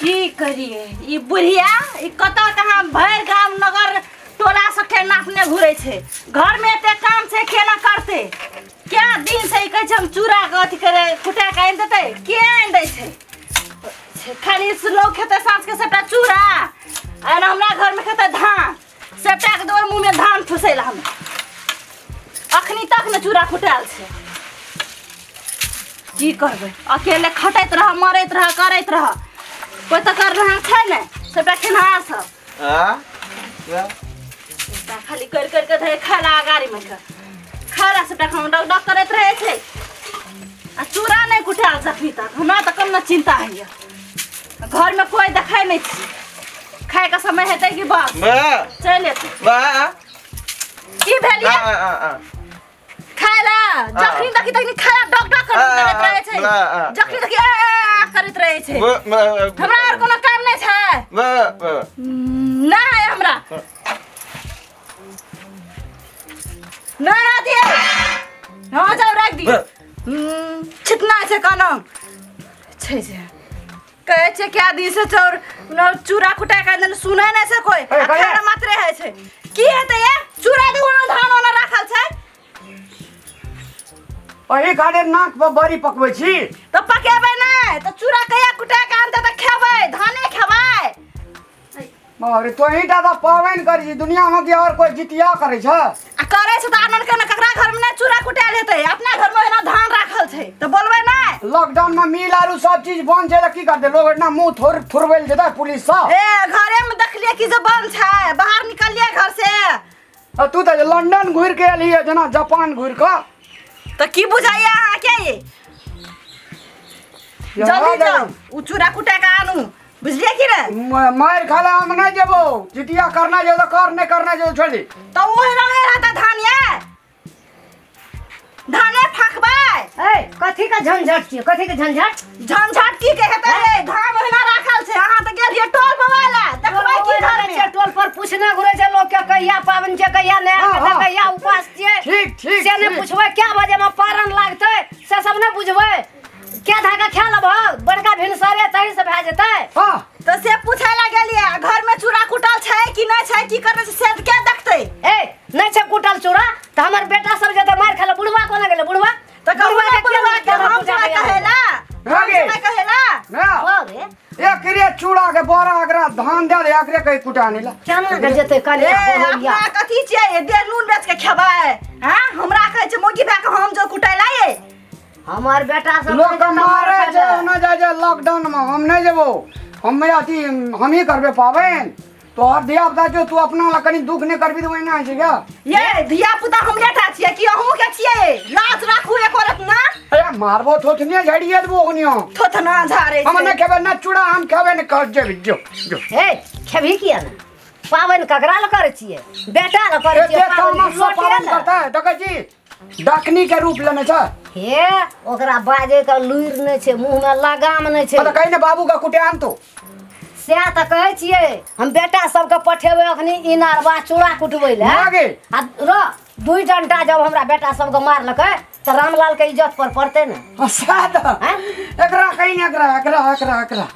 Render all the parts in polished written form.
की करिए ई बुढ़िया ई कतऽ कहाँ भरि गाम नगर टोला सबके नापने घुरै छै। घर में एते काम छै केना करते? क्या दिन से ई कहै छै हम चूड़ा के अथी करे कुटा के आनि देतै, के आनि दै छै? खाली लोग खेतै साँझ के सबटा चूड़ा आ हमरा घर में खेतै धान, सबटा के देबै मुँह में धान ठुसै ला। हम अखनी तक ने चूड़ा कुटायल छै। की करबै, अकेले खटैत रह, मरैत रह, करैत रह, कोइ तऽ कर रहा छै ने, सबटा खेनहार सब खाली कर कर के धरे खाला गाड़ी में खाला सबटा खाना डक डक करैत रहै छै आ चूड़ा नहि कुटायल जखनी तक। हमरा तऽ कम ने चिंता होइए, घर में कोइ देखै नहि छै, खाय के समय हेतै कि बस चलि एतै। की भेल खाला जखनी देखी तखनी खाला डक डक करैत रहै छै, जखनी देखी आ करैत रहै छै। हमरा और कोनो काम नहि छै? नहि हमरा नहीं आती है। हाँ जाओ रख दी। छितना छै कोनो छै छै कहै छै क्या दिन से चोर चूड़ा कुटा के सुनै नहि छै कोइ, खाना मात्रे है छै। की हेतै ये चूड़ा दू धान ओना राखल छै, ओही खातिर नाक पर बड़ी पकबै छी तऽ पकेबै नहि तऽ चूड़ा कहिया कुटा के आनतै तऽ खेबै, धाने खेबै। अरे तो ही दादा पावन करै छी, दुनिया में कि और कोई जितिया करै छै? आ करै छै तऽ आनन के ककरा घर में नहि चूड़ा कुटायल हेतै, अपना घर में एना धान राखल छै तऽ बोलबै नहि? लॉकडाउन में मिल आरू सब चीज बंद छै तऽ की करतै लोग? एतना मुंह थोर थुरबै लए जेतै पुलिस सब। ए घरे में देखलियै कि जे बंद छै, बाहर निकलियै घर से। आ तू तऽ लंदन घुरि के एलियै जेना जापान घुरि के, तऽ की बुझाइया अहाँके? जल्दी जाउ उ चूड़ा कुटा के आनू, बुझलियै कि ने? मारि खाला हम नहि जेबो, जितिया करना जे तऽ कर, नहि करना जे छोड़ दे। तऽ ओहि रंगे रहतै धान ये, धाने फाकबै। ए कथी के झंझट छियै? कथी के झंझट? झंझट की के हेतै रे, धान ओहिना राखल छै। अहाँ तऽ गेलियै टोल बवाला, देखबै की घर में टोल पर पूछने घुरै छै लोग के कहिया पाबनि छै, कहिया नहि, कहिया उपास छियै। ठीक ठीक से नहि पुछबै, क्या बजे में पारन लागतै से सब नहि बुझबै। क्या धागा खा लेबह बड़का भिनसरे तही से भए जेतै। हां तऽ से पूछै ला गेलियै घर में चूड़ा कुटल छै कि नहि छै, की करै छै से के देखतै? ए नहि छै कुटल चूड़ा तऽ हमर बेटा सब जेतै मारि खाला। बुढ़वा कोना गेलै? बुढ़वा तऽ बुढ़वा के हम कहेला, हम कहेला ना एकरे चूड़ा के बोरा एकरा धान दे दे, एकरे कहीं कुटा नहीं ला। केना के जेतै कनिया अपना कथी छियै दे नून बेच के खेबै? हां हमरा कहै छै मौगी भए के हम जो कुटैला ये। हमार बेटा सब लोग मारे छै ओना जाय छै लॉकडाउन में, हम नहीं जेबो, हम अथी हम ही करबे पाबनि। तोहर धिया पुता जो तू अपना ला कनी दुख नहीं करबी तऽ ओहिना होइ छै क्या? ये धिया पुता हमरे टा छियै कि अहूँ के छियै? लाज राखू एको रत्ना। अरे मारबो थोथनिया झड़िए देबो ओकनियो। थोथना झाड़े हम नहीं खेबै ना चूड़ा, हम खेबै ने कर जेबी जो जो। ए खेबी किया ना? पाबनि ककरा ल करै छियै? बेटा ल करै छियै। पाबनि करता है देखै छी डाकनी के रूप लेने छै। हे ओकरा बाजे के लुरि नहि छै, मुँह में लगाम नहि छै। तऽ कहि ने बाबू के कुटे आन तू। सएह तऽ कहै छियै हम बेटा सबके पठेबै अखनी इनारबा चूड़ा कुटबै लए। आ र दुई डंटा जब हमरा बेटा सबके मारलकै तऽ रामलाल के इज्जत पर पड़तै ने। सएह तऽ एकरा कहि ने, एकरा एकरा एकरा एकरा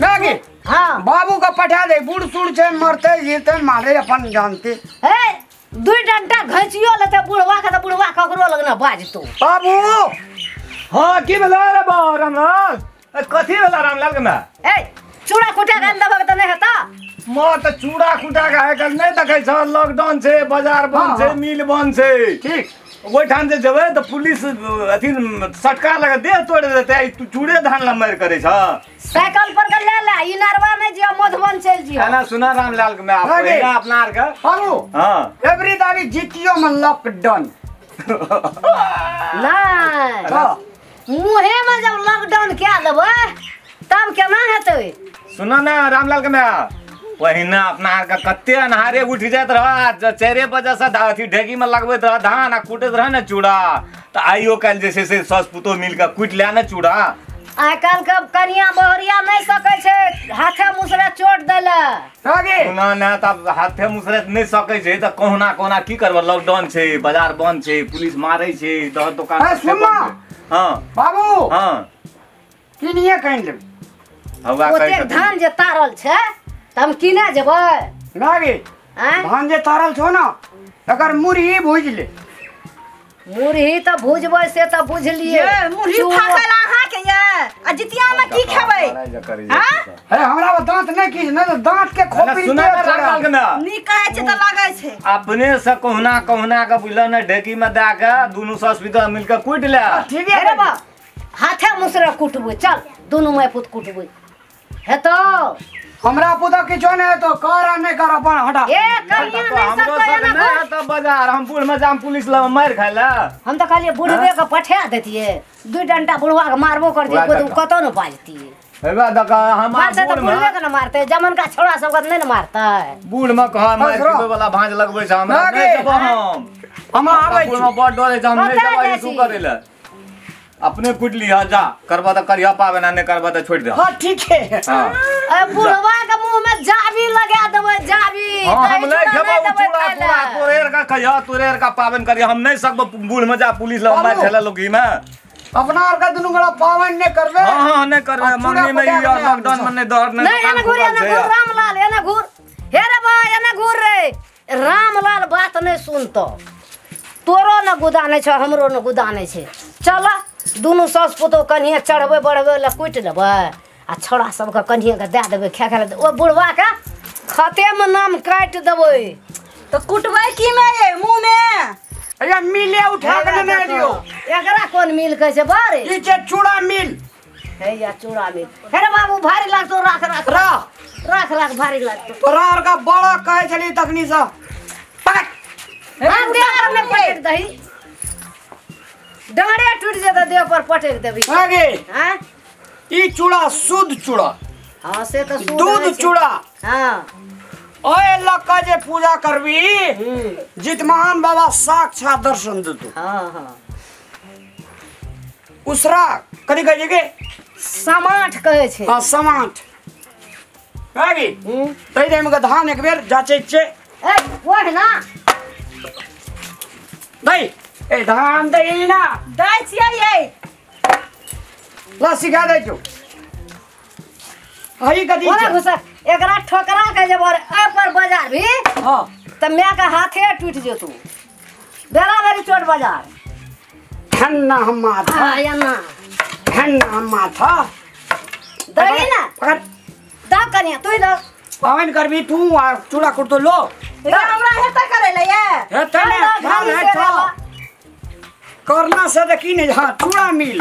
लागे। हाँ बाबू के पठा दे, बूढ़ सूढ़ छै मरतै जीतै मारे अपन जानते। हे दुई डंटा घसियो लेतै बुढ़वा के तऽ बुढ़वा ककरो लग ना बाजतौ। बाबू हाँ की भेलै रे बा रामलाल? कथी भेलै रामलाल के माय? ए चूड़ा कुटा के देबक तऽ नहि हेतौ? माँ तऽ चूड़ा कुटा के आइ काल्हि नहि देखै छह, लॉकडाउन छै, बाजार बंद छै, मिल बंद छै। ठीक ओहिठाम जे जेबै तऽ पुलिस अथी सटका लगा देह तोड़ि देतै। तू चूड़े धान ला मारि करै छह? साइकिल पर के ले ले, इनारवा नहि जियो, मधुबन चलि जियो। एना सुना रामलाल के माय, पहिने अपना आर के बाबू। हाँ एवरी दाबी जितियो में लॉकडाउन नहि मुँहे में जब लॉकडाउन कए देबै तब केना हेतै? सुनो ना रामलाल के माय, पहिने अपना आर के कते अन्हारे उठि जाइत रह, 4 बजे से अथी ढेकी में लगबैत रह धान आ कुटैत रह ने चूड़ा, तऽ आइयो काल्हि जे छै से सस पुतोह मिल के कुटि ले ने चूड़ा। आइ काल्हि के कनिया बहुरिया नहि सकै छै हाथे मुसरे चोट दै लए। सुना ना तब हाथे मुसरे नहि सकै छै तऽ कहुना कहुना की करबै, लॉकडाउन छै, बाजार बंद छै, पुलिस मारै छै, दोकान। सुन हाँ बाबू। हाँ किनिए कहि लेब। हवा ओते धान जे तारल छै त हम किने जेबै लागे धान जे तारल छौ ना एकर मुरही भुज ले मुरही त भुजबै से त बुझलिए मुरही फाकल अहाँ के ये आ जितिया में की खेबै हां अरे हमरा दांत नै की नै त दांत के खोपड़ी सुना रामलाल के ना नी कहै छै त लागै छै अपने से कहुना कहुना के बुझल ने ढेकी में दा के दुनु सास पिता मिल के कूट ले ठीक है रे बा हाथे मुसरे कुटबै चल दुनु my पुत कुटबै हेतो हमरा पुता किछो नै हेतो कर आ नै कर अपन हटा ए कनिया नै सकतो एना नै त बाजार हम बूढ़ में जाम पुलिस लग मार खाय ला हम त कहलिए बुढ़बे के पठा देतिए दुई डंडा बुढ़वा के मारबो कर दिए कोई कतो न बाजतिए हेबा दक हम मारते त बुढ़बे के न मारते जमन का छोड़ा सब के नै न मारते बूढ़ में कह मार पीबे वाला भांज लगबै छै हमरा नै जब हम आबै बूढ़ में बड़ डरे छै हम नै जब ई करे ला अपने कुट लिया जा करबा त करिया पावे ना नहीं करबा त छोड़ दे हां ठीक है हां ए बुढ़वा के मुंह में जाबी लगा देबै जाबी हां हम नहीं खेबो चूड़ा पूरा तोरेर का खइया तोरेर का पावन करिया हम नहीं सकबो बूढ़ में जा पुलिस लग मार खेला लोगी में अपना और का दुनु गड़ा पावन नहीं करबे हां हां नहीं करबे मंगनी में ई लॉकडाउन में नहीं दर नहीं एना घूर एना घूर रामलाल एना घूर हे रे बा एना घूर रे रामलाल बात नहीं सुनतो तोरो न गुदा नहीं छ हमरो न गुदा नहीं छै चल दुनु सास पुतो कनिया चढ़बै बढ़बै ल कुटि लेबै आ छोड़ा सबके कनिया के दए देबै खा खा ओ बुढ़वा के खते में नाम काटि देबै त कुटबै की में ये मुंह में अरे मिले उठा के नै दियो एकरा कोन मिल कहै छै बारे ई छै चूड़ा मिल हे या चूड़ा मिल हे रे बाबू भारी लागतो राख राख राख राख राख भारी लागतो तोरा आर का बड़ा कहै छली तखनी से पकड़ हां देह पर नै पटक दही डाँड़े टूट जेतै देह पर पटक देबी आगे हां ई चूड़ा शुद्ध चूड़ा हां से त शुद्ध दूध चूड़ा हां ओए लक्का जे पूजा करबी जितमान बाबा साक्षात दर्शन देतो हां हां उसरा कथि कहै छै के समाठ कहै छै हां समाठ आगे तै टाइम के धान एक बेर जाचै छै ए ओह ना दै ए धान दै ना दै छियै ये ला सिखा दै छौ हई कथि ओना घुसा एकरा ठोकरा के जब और ए पर बाजार भी हां त my के हाथे टूट जेतौ बेरा बेरी चोट बाजार ठन्ना हम माथा हां या ना ठन्ना हम माथा दै ना पकड़ द कनिया तू the पावन करबी तू आ चूड़ा कुटतो लो हमरा हेता करे ले ये हेता ने खाल है तो करना से देखी नहीं हां चूड़ा मिल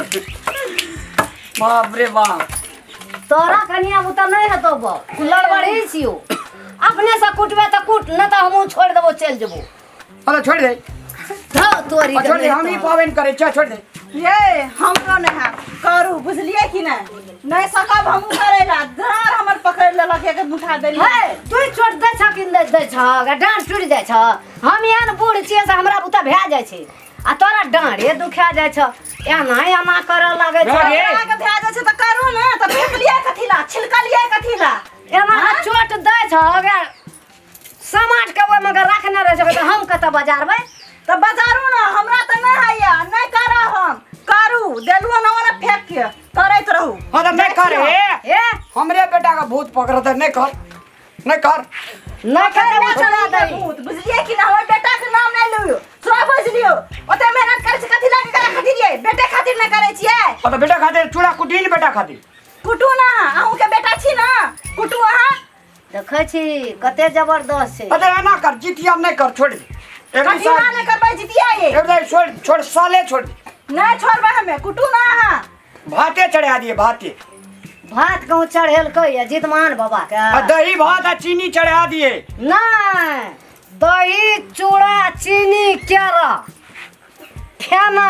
बाप रे बाप तोरा कनिया बुता नहीं हेतो बा लड़बड़ी छियो अपने से कुटबे त कुट न त हमहु छोड़ देबो चल जेबो अरे छोड़ दे धौ तोरी छोड़ दे हम ही पावन करे छ छोड़ दे ये हमरो नहीं है करू बुझलिए कि नहीं नहीं सकब हमहु करेला धार हमर पकड़ लेलक एक मुठा देली हे तू चोट दे छ कि नै दे छ डाँड़ टूट जाय छ हम एहन बूढ़ छियै से हमरा बुता भए जाय छै आ तोरा डाँड़े दुखा जाय छ एना एना करऽ लागै छ हमरा के भए जाय छै त करू ने त फेकलिए कथिला छिलकलिए कथिला एना चोट दै छ अगर समाट के ओहिमे अगर राखने रहै छै त हम कतऽ बजारबै त बजारू ना हमरा त नहीं हैया नहीं करब हम करू देलु ना ओना फेक के करैत रहू हां त नहीं करे ए हमरे बेटा का भूत पकड़त नहीं कर नहीं कर नहीं करे चला दे भूत बुझलिए कि ना हमर बेटा के नाम नहीं लियो सो बुझलियो ओते मेहनत करै छै कथि लागे करे खातिर ये बेटे खातिर नहीं करै छियै हां त बेटा खातिर चूड़ा कुटी ने बेटा खातिर कुटू ना अहूं के बेटा छी ना कुटू अहाँ देखै छी कते जबरदस्त छै अरे एना कर जितिया नहीं कर छोड़ दे एक साल नहीं करबै जितिया ये एक छोड़ छोड़ साले छोड़ दे नहीं छोड़बै हमें कुटू ना अहाँ भाते चढ़ा दिए भाते भात कहूँ चढ़ेलकै या जितमान बाबा के आ दही भात आ चीनी चढ़ा दिए नहीं दही चूड़ा चीनी केरा फेना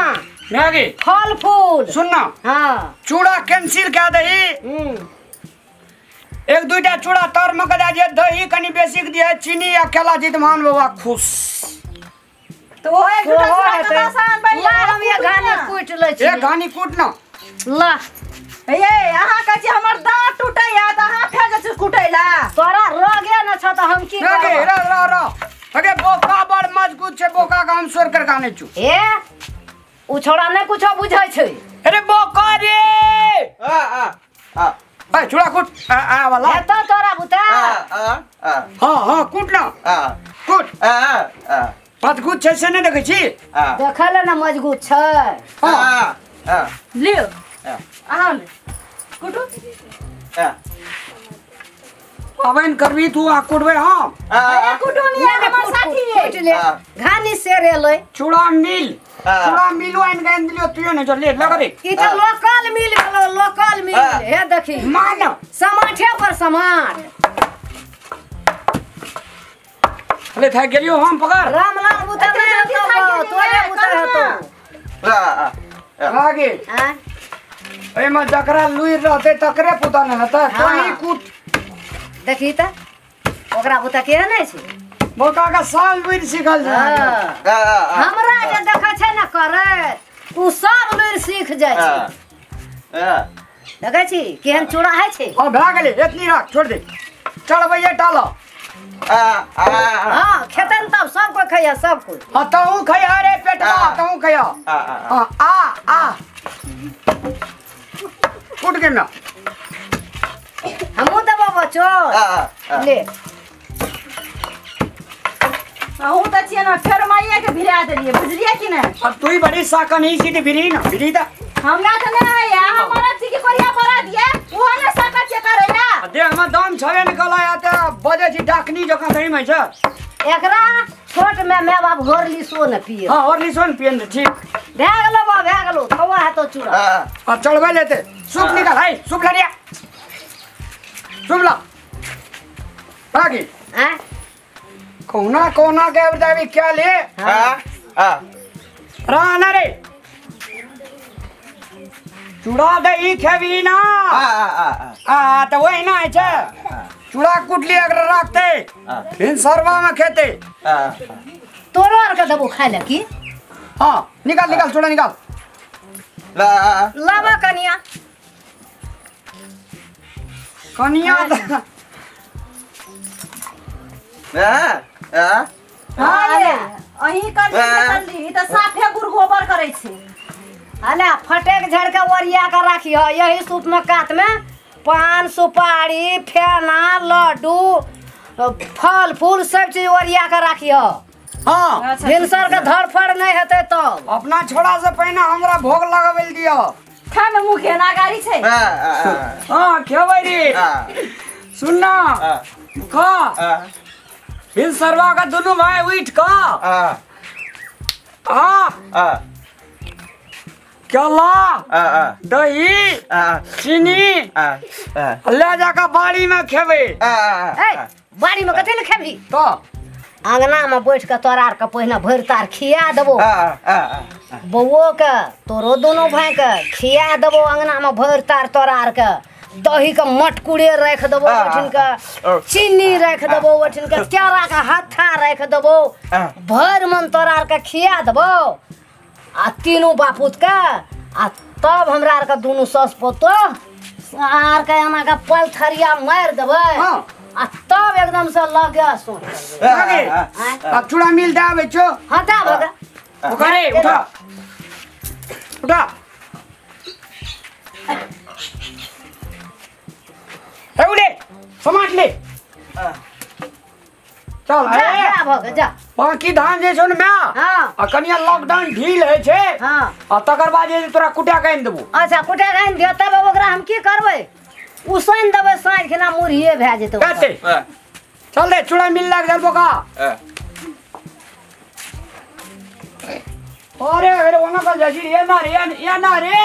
मैगी फल फूल सुनना हाँ चूड़ा कैंसिल कह दही एक दुईटा चूड़ा तर में कदा दिए दही कनी बेसी के दिए चीनी आ केला जितमान बाबा खुश तो वो एक दुटा चूड़ा कतऽ से आनबै ला हम ये घानी कूट लै छी एक घानी कूट ना ला ये अहाँ कहै छी हमर दाँत टूटैया त अहाँ फेर जाइ छी कुटैला तोरा रगे न छ त हम की अगे करब र र र अगे बोका बड़ मजबूत छै बोका के हम सोर कर गाने छु ए उ छोड़ा नै कुछो बुझै छै अरे बोका रे आ आ आ ए चूड़ा कूट आ आ वाला हेतो तोरा बुता आ आ हां हां कूट ना आ कूट आ आ मजबूत छै से नहि देखै छी देखल ना मजबूत छै आ आ लियो आहाँ कुटू आ पाबनि करबी तू आ कुटबै हम अरे कुटू नहीं हमर साथी कुट ले घानी से रेलै चूड़ा मिल चूड़ा मिलो आनि के आनि दिलियो तू ने ले लगा रे ई त लोकल मिल भेलो लोकल मिल हे देखी मान समाठे पर समाठ अरे थाक गेलियो हम पकड़ रामलाल बुता नहीं हेतो तोरे बुता हेतो आगे हां एमे जकरा लुइर रहते तकरे पुता न हेतै कहीं कूट देखी त ओकरा बुता के नै छै बोका का साल लुइर सिखल छै हमरा जे देखै छै न करे तू सब लुइर सीख जाइ छै देखै छी केहन चूड़ा है छै हां भए गेलै एतनी राख छोड़ दे चढ़बैये टाल आ आ हां खेतन तब सब कोई खैया सब कोई हां तहू खैया रे पेटवा तहू खैया हां आ आ उठ के ना हमहू देबो बच्चो ले अहूँ तऽ छियै ने फेर माइये के भिरा देलियै बुझलियै कि नहि अब तू ही बड़ी साकन ही सीट भिरी ना भिरी दा हमरा तऽ नहि होइया हमरा छी कि कोरिया पड़ा दिए ओहो ने सकत छै करैला दे हमर दम छबे ने कला या त बजे छी डाकनी जकाँ सही में छै एकरा छोट में my बाप होरली सो न पिए हां होरली सो न पिए ने ठीक भए गेलो बा भए गेलो थवा हेतो चूड़ा अब चढ़बै लेते सूप निकाल है सूप लड़िया सूप ला भागी हां कोना कोना के अब जाबी क्या ले हां हां राना रे चूड़ा दे ई खेबी ना आ आ त वही ना है चूड़ा कुटली अगर रखते फिर सरवा में खेते तोरो आर के देबो खाय ले की हां निकाल निकाल चूड़ा निकाल ला लाबा कनिया कनिया आ हां रे अहीं कर करली ई त साफे गुड़ गोबर करै छै अला फटेक झड़ के ओरिया के राखियो यही सूप में कात में पान सुपारी फेना लड्डू फल फूल सब चीज ओरिया के राखियो हां भिनसर के धड़फड़ नहीं हेतै तब अपना छोड़ा से पहिने हमरा भोग लगाबै दियो खा में मुँह केना गाड़ी छै हां खेबै रे सुन ना खा भिनसरवा का दोनों भाई उठ का आ केला दही चीनी ले जाकर बाड़ी में खेबै ए बाड़ी में कथि ले खेबही तो अंगना में बैठ के तोरा आर के पहिने भरि तार खिया देबो बौओ के तोरो दोनों भाई के खिया देबो अंगना में भरि तार तोरा आर के दही के मटकुरे राख देबो ओठिन के चीनी राख देबो ओठिन के केरा के हत्था राख देबो भरि मन तोरा आर के खिया देबो आ तीनों बापूत के आ तब हमरा आर के दुनू सस पोतो आर के एना के पलथरिया मारि देबै आ तब एकदम से लगे सुन लगे अब चूड़ा मिल दे छो हां दे भगा ओकरे उठा उठा हे उले समाट ले चल जा जा भगा जा बाकी धान जे छौ ने my हां आ कनिया लॉकडाउन ढील है छै हां आ तकर बाद जे तोरा कुटा के आनि देबो अच्छा कुटा के आनि दियो तब ओकरा हम की करबै उसैन देबै साँझ खिना मुरहिए भए जेतै कते चल रे चूड़ा मिल लाग जल बोका अरे अरे ओना कल जाय छी ये ना रे ये ना रे